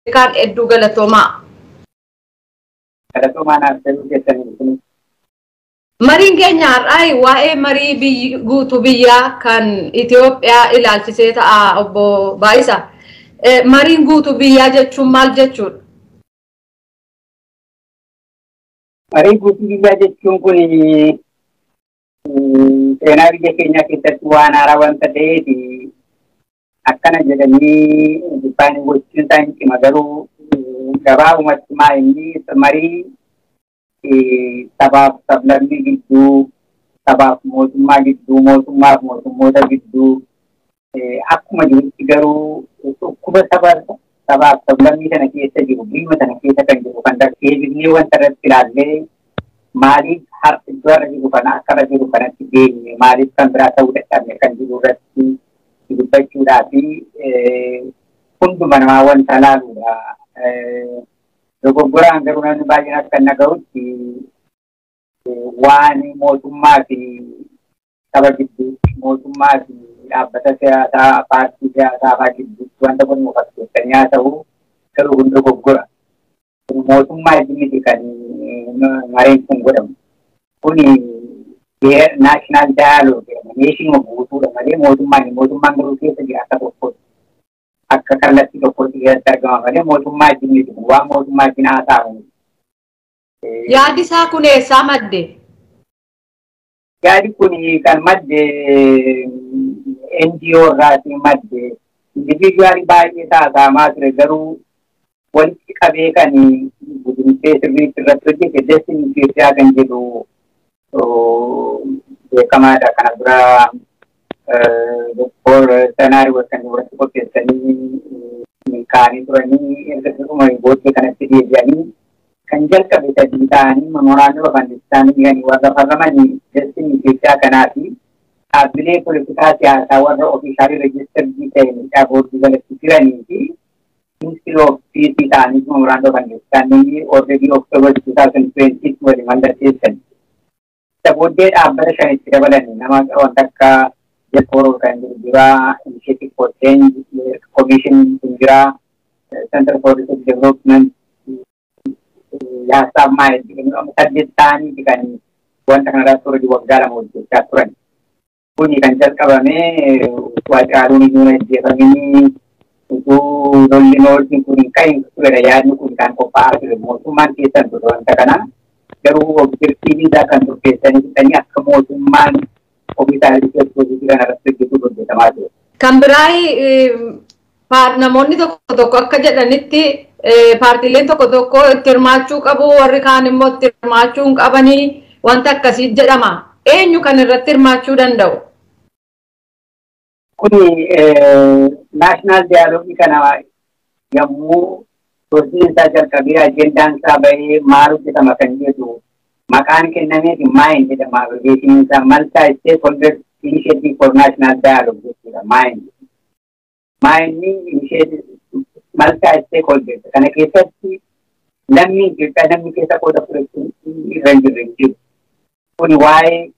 Ameerikaan hedduu galatoomaa. Galatoomaa naaf ta'uu keessanii. Mariin keenya har'aa waa'ee marii guutuu biyyaa kan Itoophiyaa ilaalchisee ta'a, obbo Baay'isa. Mariin guutuu biyyaa jechuun maal jechuudha? Marii guutuu biyyaa jechuun kun seenaa biyya keenyaa keessatti waan haaraa wanta ta'eef akkana jedhanii define gochuun isaa hin cima, garuu gabaabumatti maa inni marii sabaaf sablammii gidduu, sabaaf mootummaa gidduu, mootummaaf mootummoota gidduu akkuma jirutti, garuu dhukkuba saba sabaaf sablammii sana keessa jiru, biyya sana keessa kan jiru kan deebifnee wanta irratti ilaallee, maaliif har iddoo irra jiru kana akka irra jiru kanatti geenye, maaliif kan biraa ta'uu dadhabne kan jiru irratti dubbachuudhaa fi hunduma namaa wanta ilaaluudha. Dogoggoraan garuu namni baay'een akka naga'utti waan mootummaa fi saba gidduutti, mootummaa fi dhaabbata siyaasaa, paartii siyaasaa fa'aa gidduutti wanta kun fakkeessanii haa ta'u, garuu kun dogoggora. Mootummaa miti kan mareen kun godhamu. Kuni national dialogue jedhama. Nation guutuudha malee mootummaan garuu keessa jira akka tokkotti. Akka kallattii tokkotti keessatti argama malee mootummaa miti, waan mootummaa wajjin haasa'amu. Yaadi isaa kun eessaa madde? Yaadi kun kan madde NGO irraatii madde. Individually baay'ee haasa'amaa ture, garuu walitti qabee kan gudunfee sirriitti irratti hojjete Destiny Itoophiyaa kan jedhu beekamaadha. Kana dura Doktor Sanaari kan irratti qopheessanii milkaa'anii turanii, erga dhumanii booddee kanatti deebi'anii kan jalqabe sadii ta'anii memorandum of understanding kan warra farramanii Destiny Itoophiyaa kanaa fi dhaabbilee poolitikaa siyaasaa warra officially registered ta'e miidhaa boordii jalatti jiranii fi Ministry of Peace ta'anii memorandum of understanding already October 2020 waliin mallatteessan. Isa booddee dhaabbata shanitti dabalanii nama wanta akka Jalqooroo kan jiru jira, Initiative for Change Commission kun jira, Center for Research Development, Yaasaaf maal saddeet ta'anii kan wanta kanarratti already waggaa 2 hojjechaa turan. Kuni kan jalqabame Haacaaluun iyyuu hin ajjeefaminii, utuu lolli nooltiin kun hin ka'in turedha yaadni kun kan qophaa'aa ture. Mootummaan keessan ture wanta kana, garuu objective isaa kan turkeessanii fixanii akka mootummaan ofii isaa hojii kana irratti hojjetuuf hojjetamaa ture. Kan biraa namoonni tokko tokko akka jedhanitti paartiileen tokko tokko itti hirmaachuu qabu, warri kaan immoo itti hirmaachuu hin qabanii, wanta akkasii jedhama. Eenyu kan irratti hirmaachuu danda'u? Kuni national dialogue kana yommuu hojiin isaa jalqabee agendaan isaa bahee maal hojjetama kan jedhu maqaan kennameef MIND jedhama. Abbreviation isaa Multi Stakeholder Initiative for National Dialogue jechuudha. MIND. MIND initiative multi stakeholder kana keessatti lammii Itoophiyaa namni keessa qooda fudhachuun irra hin jirre hin jiru. Kuni waa'ee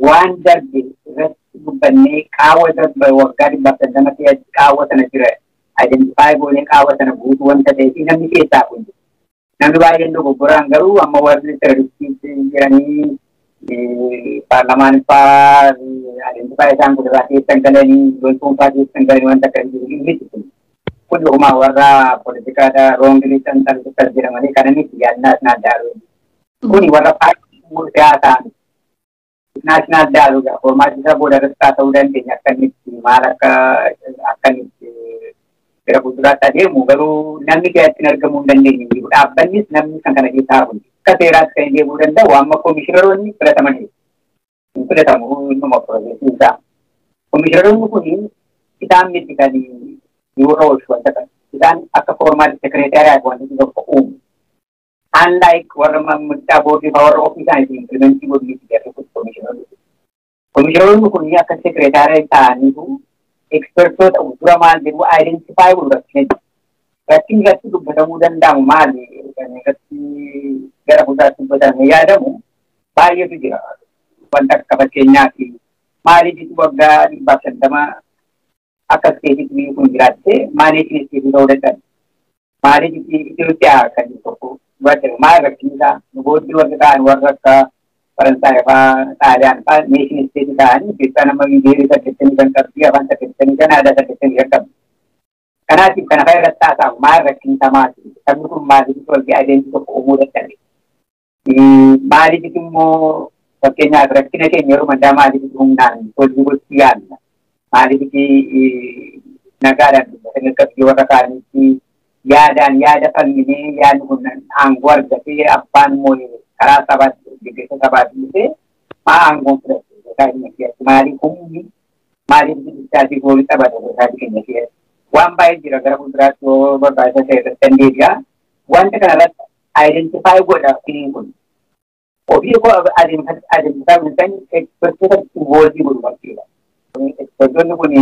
waan darbe irratti dubbannee qaawwa darbe waggaa 150 keessatti qaawwa sana jira identify goonee qaawwa sana guutuu wanta ta'eef namni keessaa kun jiru. Namni baay'een dogoggoraan garuu amma warri terroristii jiranii paarlamaan fa'aa identify isaan godhaa keessan galanii, loltuun fa'aa keessan galanii wanta akka jiru miti kun. Kun dhugumaa warra poolitikaadha wrongly xanxaltu akkas jedha malee kana miti yaadni national dialogue. Kuni warra paartii siyaasaa miti. National dialogue format isaa booda irratti ta'uu dandeenya akka inni itti maal akka inni itti gara fuulduraatti adeemu, garuu namni keessatti hin argamuu hin dandeenye jiru. Dhaabbannis namni kan kana keessaa hafu. Akka seeraatti kan deemuu danda'u amma koomishiinaroonni filatamaniiru. Hin filatamu innuma process isaa. Koomishiinaroonni kun isaan miti kan yeroo oolchu wanta kana. Isaan akka formal secretariat wanti tokko uumu. Unlike warra mircaa boordii fa'aa warra ofii isaaniitiin implement godhu miti jarri kun koomishiinaroonni. Koomishiinaroonni kun akka secretariat ta'aniitu expertoota dura maal jedhu identify godhu rakkina jiru. Rakkinni irratti dubbatamuu danda'amu maali? Kan irratti gara fuulduraatti dubbatamee yaadamu baay'eetu jira. Wanta akka fakkeenyaaf maaliif waggaa 150 akka state biyyi kun jiraatte maaliif state ta'uu dadhabe? Maaliif Itoophiyaa kan jiru tokko maal rakkinni isaa nu booddee warri ta'an warra akka Faransaay fa'aa Xaaliyaan fa'aa nation state ta'anii Itoophiyaan amma biyya 85 qabdi, afaan 85, aadaa 85 qabdi. Kanaatiif kana fa'a irratti haasa'amu maal rakkinni isaa maali? Sabni kun maaliif walii adeemsi tokko uumuu dadhabe? Maaliif immoo fakkeenyaaf rakkina keenya yeroo madaa maaliif humnaan hojii gochuu yaalla? Maaliif nagaadhaan dubbatanii akka biyya warra kaaniitti yaadaan yaada falminee yaadni kun aangoo argatee abbaan immoo karaa sabaatti deeggarsa sabaatti dhufee maa aangoon fudhate gosaa keenya keessatti maaliif humni maaliif bilisaatii goolii taphata gosaa keenya keessatti waan baay'ee jira gara fuulduraatti yoo barbaachisaa ta'e irratti dandeebi'a. Wanta kana irratti identify godha firiin kun. Ofii koo identify godhan ekspertoota involve godhu bakkeedha. Ekspertoonni kun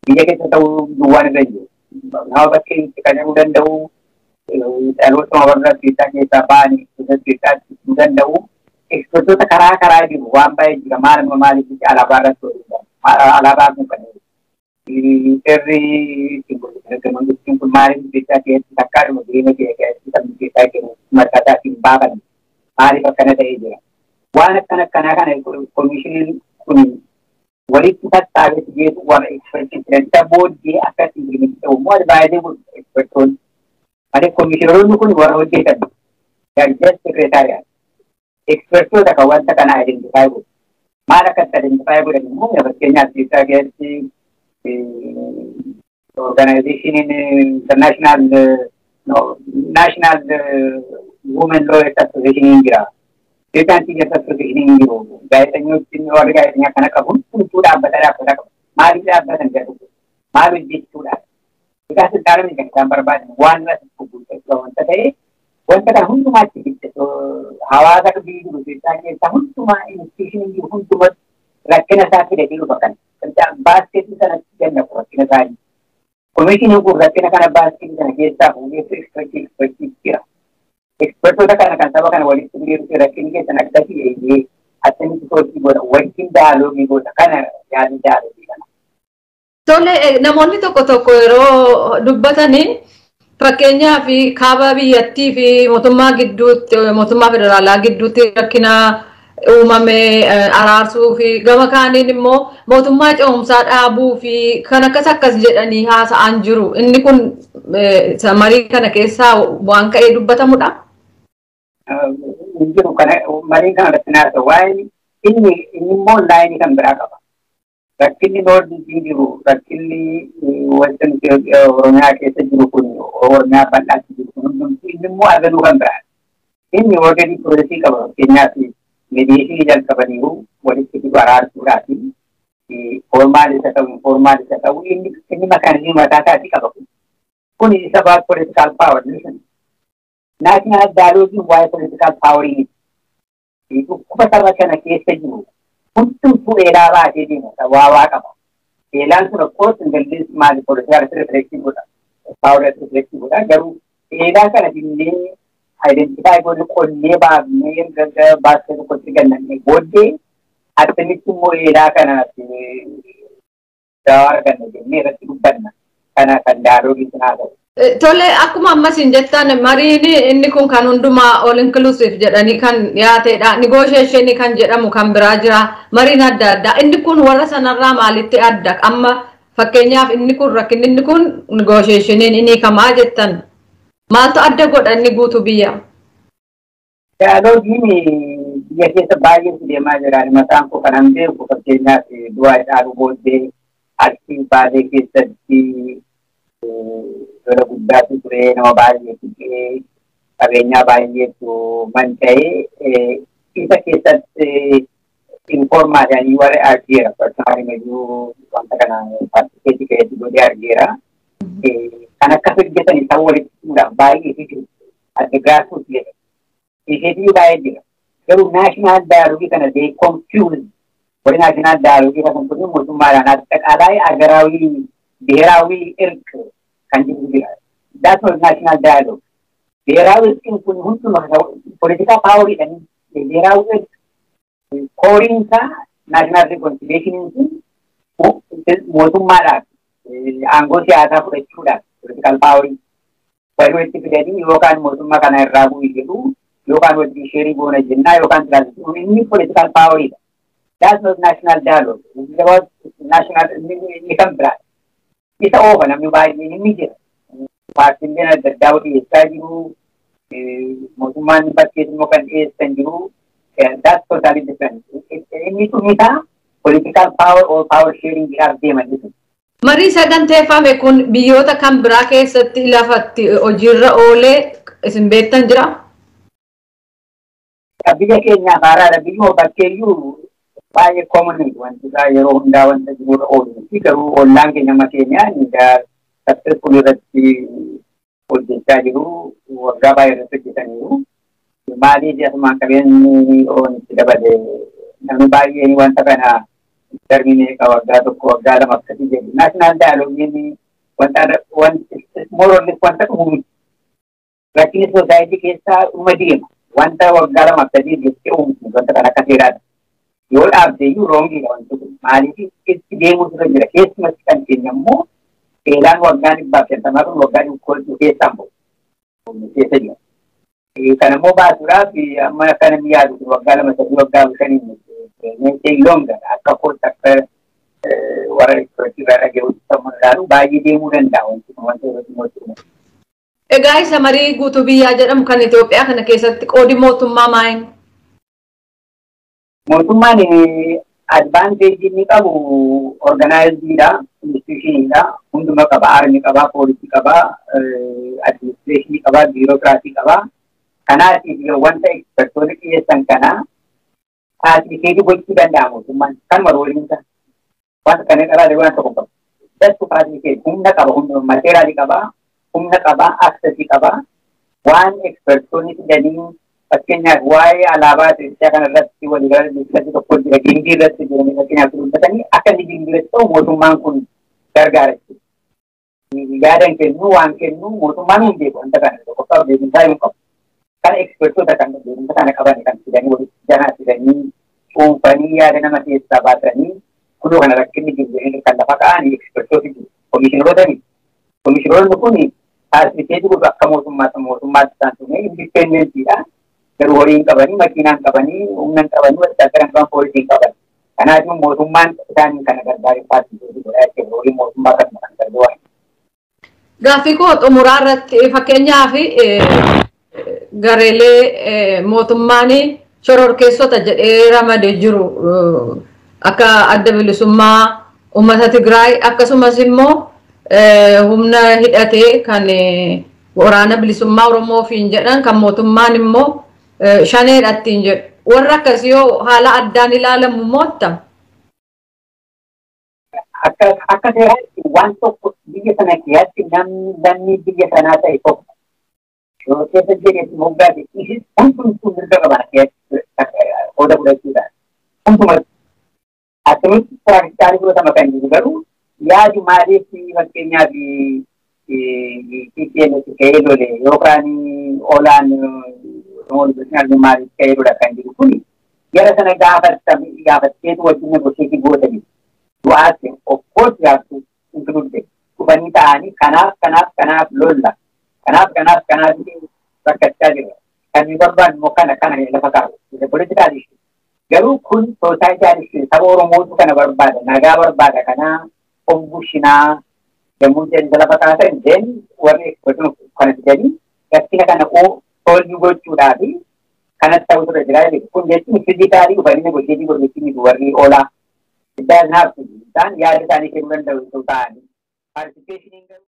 biyya keessa ta'uu duwwaan irra jiru. Nama bakkee itti qacaruu danda'u, dhaloota warra keessaa keessaa ba'anii keessaa ittisuu danda'u. Ekspertoota karaa karaa jiru waan baay'ee jira. Maal maaliif alaabaa irratti hojjetan? Alaabaa kun kan seerri ittiin kun maaliif keessaa keessatti takkaadhuma jireenya keenya keessatti sabni keessaa kennu mataa isaatiin baafanne maaliif akkana ta'ee jira. Waan akkana akkanaa kana koomishiniin kun walitti sassaabetti geessu warra ekspertii jiran isa booddee akka ittiin ta'u immoo advaayizii godhu ekspertoonni. Malee koomishinaroonni kun warra hojjetan dargaggeessa sekireetaariyaat ekspertoota kan wanta kana identify godhu. Maal akka itti identify godhan immoo fakkeenyaaf keessaa keessatti organization international no, national women lawyers association jira. Itoophiyaan teachers association hin jiru. Gaazexeessitoonni warri gaazexeessaa kana qabu hundumtuu dhaabbata dhaabbata qabu. Maaliif dhaabbatan jedhu? Maal hojjechuudhaaf? Egaa silxaana miti kan isaan barbaadan waan irratti guuttachuu wanta ta'e wanta kana hundumaatti hojjetu hawaasa biyyi jiru keessaa keessaa hundumaa institution jiru hundumatti rakkina isaa fidatee dhufa kana. Baaskeetii sanatti ganna rakkina isaanii. Komishiniin kun rakkina kana baaskeetii sana keessaa fuudhee ekspertii ekspertii jira. Ekspertoota kana kan saba kana walitti fidee rakkinni keessan akkasii eeyyee akkamitti sochii godha wajjin daaloogii godha kana yaadni daaloogii kana. Tole, namoonni tokko tokko yeroo dubbatanii fakkeenyaaf kaaba biyyattii fi mootummaa gidduutti mootummaa federaalaa gidduutti rakkina uumame araarsuu fi gama kaaniin immoo mootummaa ce'umsaa dhaabuu fi kan akkas akkas jedhanii haasa'an jiru. Inni kun marii kana keessaa waan ka'ee dubbatamudha. Hin jiru kana mariin kana irratti naasa waa'een inni inni immoo laayinii kan biraa qaba. Rakkinni noordii jiru rakkinni western Oromiyaa keessa jiru kun Oromiyaa bal'aatti jiru kun hundumti inni immoo arganuu kan biraa. Inni already processii qaba fakkeenyaaf mediation jalqabaniiru walitti fidu araarsuudhaafi formal isa ta'u informal isa ta'u inni inni mechanism mataa isaatii qaba kun. Kun isa about political power listen. National dialogue waa'ee political power miti. Dhukkuba saba kana keessa jiru hundumtuu eelaa baatee deema waa waa qaba. Eelaan sun of course ingiliz maali political reflection godha. Power reflection godha garuu eelaa kana dinnee identify goone qonnee baafnee erga baasee tokkotti gannannee booddee akkamitti immoo eelaa kana dawaa arganna jennee irratti dubbanna. Kana kan dialoogii sun haasa'u. Tole, akkuma ammas hin jettan mariin inni kun kan hundumaa all inclusive jedhanii kan dhiyaatedha. Negotiation kan jedhamu kan biraa jira. Mariin adda addaa. Inni kun warra sanarraa maalitti adda? Amma fakkeenyaaf inni kun rakkinni inni kun negotiationiin inni kamaa jettan. Maaltu adda godha inni guutuu biyya? Dialoogiin biyya keessa baay'eetu deemaa jira. Mataan koo kanan beeku fakkeenyaaf du'aa Haacaaluu booddee Arsii Baalee keessatti lola guddaatu ture nama baay'eetu du'ee qabeenyaa baay'eetu manca'ee isa keessatti information warra argeera. Personally iyyuu wanta kana participate keessatti godhee argeera. Kan akkas hojjetan isaan walitti fiduudhaaf baay'eetu jiru. Adda grassroots jedhama. Isheetii baay'ee jira. Garuu national dialogue kana they confuse. Warri national dialogue kana kun mootummaadhaan አጠቃላይ አገራዊ ብሔራዊ እርቅ kan jedhu jira. That's not national dialogue. ብሔራዊ እርቅ kun hunduma politikaa poweriidhaan ብሔራዊ እርቅ coreiin isaa national reconciliation kun mootummaadhaaf aangoo siyaasaa fudhachuudhaaf political powerii. Walii walitti fidanii yookaan mootummaa kana irraa bu'ii jedhu yookaan wajjin sheerii goona jennaa yookaan transition inni political poweridha. That's not national dialogue. It's about national inni kan biraa. Isa oofa namni baay'een inni jira. Paartiileen adda addaa dhiyeessaa jiru. Mootummaan bakkees immoo kan dhiyeessan jiru. That's totally different. Inni sun isaa political power or power sharing jedhaaf deeman jechuudha. Marii saganteeffame kun biyyoota kan biraa keessatti lafatti hojiirra oolee isin beektan jira? Biyya keenyaaf haaraadha. Biyyuma bakkeeyyuu baay'ee common wanti isaa yeroo hundaa wanta jirurra oolu miti. Garuu ollaan keenya amma Keeniyaan successful irratti hojjechaa jiru. Waggaa baay'ee irratti hojjetaniiru. Maaliif asumaan qabeenyi oon itti dabale namni baay'een wanta kana darbii meeqa waggaa 1 waggaa 2 akkasii jedhu. National dialogue wanta more or less wanta dhumu miti. Rakkinni society keessaa dhuma deema. Wanta waggaa 2 akkasii jettee uumtu wanta kana akka seeraadha. Yoo dhaabde iyyuu wrongiidha wanti kun. Maaliif itti deemuutu irra jira. Keessumatti kan keenya immoo seeraan waggaa 150 kun waggaa 100 keessaan bahu. Keessa jira. Kana immoo baasuudhaaf amma akka namni yaadu waggaa 2 3 waggaa 5 may longer akka kootti akka warra expertii irraa dhaga'utti sammuu ilaalu baay'ee deemuu danda'a wanti kun wanta irratti mootummaa. Egaa isa marii guutuu biyyaa jedhamu kan Itoophiyaa kana keessatti qoodi mootummaa maali? Mootummaan advantage inni qabu organizedidha, institutionidha, hunduma qaba, army qaba, poolisii qaba, administration qaba, bureaucracy qaba. Kanaatiif wanta expertoonni dhiyeessan kana facilitate gochuu danda'a mootummaan. Kanuma roleiin isaa. Wanta kana qabaate waan tokko qabu. Just facilitate humna qaba, humna materialii qaba, humna qaba, accessii qaba. Waan expertoonni fidanii fakkeenyaaf waa'ee alaabaa Itoophiyaa kana irratti waliigalatti tokko jira, gimbii irratti jiranii fakkeenyaaf dubbatanii akka inni gimbii irratti ta'u mootummaan kun gargaara jechuudha. Yaadan kennu waan kennu mootummaan hin beeku wanta kana tokkoffaa beekumsaa hin qabu. Kana expertoota kan beekumsa kana qaban kan fidanii walitti janaa fidanii cuunfanii yaada nama keessaa baasanii kunoo kana rakkinni jiru jedhanii kan lafa kaa'anii expertooti jiru. Komishineroota miti. Komishineroonni kun facilitate godhu akka mootummaatti isaan tume independentiidha. Garuu horii hin qabanii, makiinaa hin qabanii, humna hin qabanii, wattaagara hin qaban, poolisii hin qaban. Kanaafuu mootummaan isaan kana gargaaree facilitate godhaa jechuudha. Horii mootummaa kanuma kan gargaaru. Gaaffii koo xumuraa irratti fakkeenyaaf gareelee mootummaan shororkeessota jedhee ramadee jiru akka adda bilisummaa uummata Tigraay akkasumas immoo humna hidhatee kan waraana bilisummaa Oromoofiin jedhan kan mootummaan immoo shaneedha ittiin jedhu. Warra akkasii yoo haala addaan ilaalamu mootta? Akka seeraatti waan tokko biyya sana keessatti namni lammii biyya sanaa ta'e tokko yoo keessa jedhetti moggaate isis hundumtuu mirga qaban keessatti qooda fudhachuudhaan. Hundumatti akkamitti practically fudhatama kan jiru garuu yaadi maaliif fakkeenyaaf TPLF ka'ee lole yookaan olaan Oromoo maaliif ka'ee lola kan jiru kuni jara sana gaafatteetu wajjin negotiate gootanii du'aatti of course you have to include them. Dhufanii ta'anii kanaaf kanaaf kanaaf lolla kanaaf kanaaf kanaaf rakkachaa jirra. Kan nu barbaannu immoo kana kana lafa kaa'u. Political issue. Garuu kun societal issue saba Oromootu kana barbaada nagaa barbaada kanaa of bushinaa yommuu jedhan lafa kaasan then warri expertoonni kana fidanii rakkina kana solve gochuudhaafi kanas ta'utu irra jira jechuudha. Kun jechuun physically dhufanii negotiate godhu miti warri oolaa. It doesn't have to be. Isaan yaada isaanii kennuu danda'u ta'anii. Participation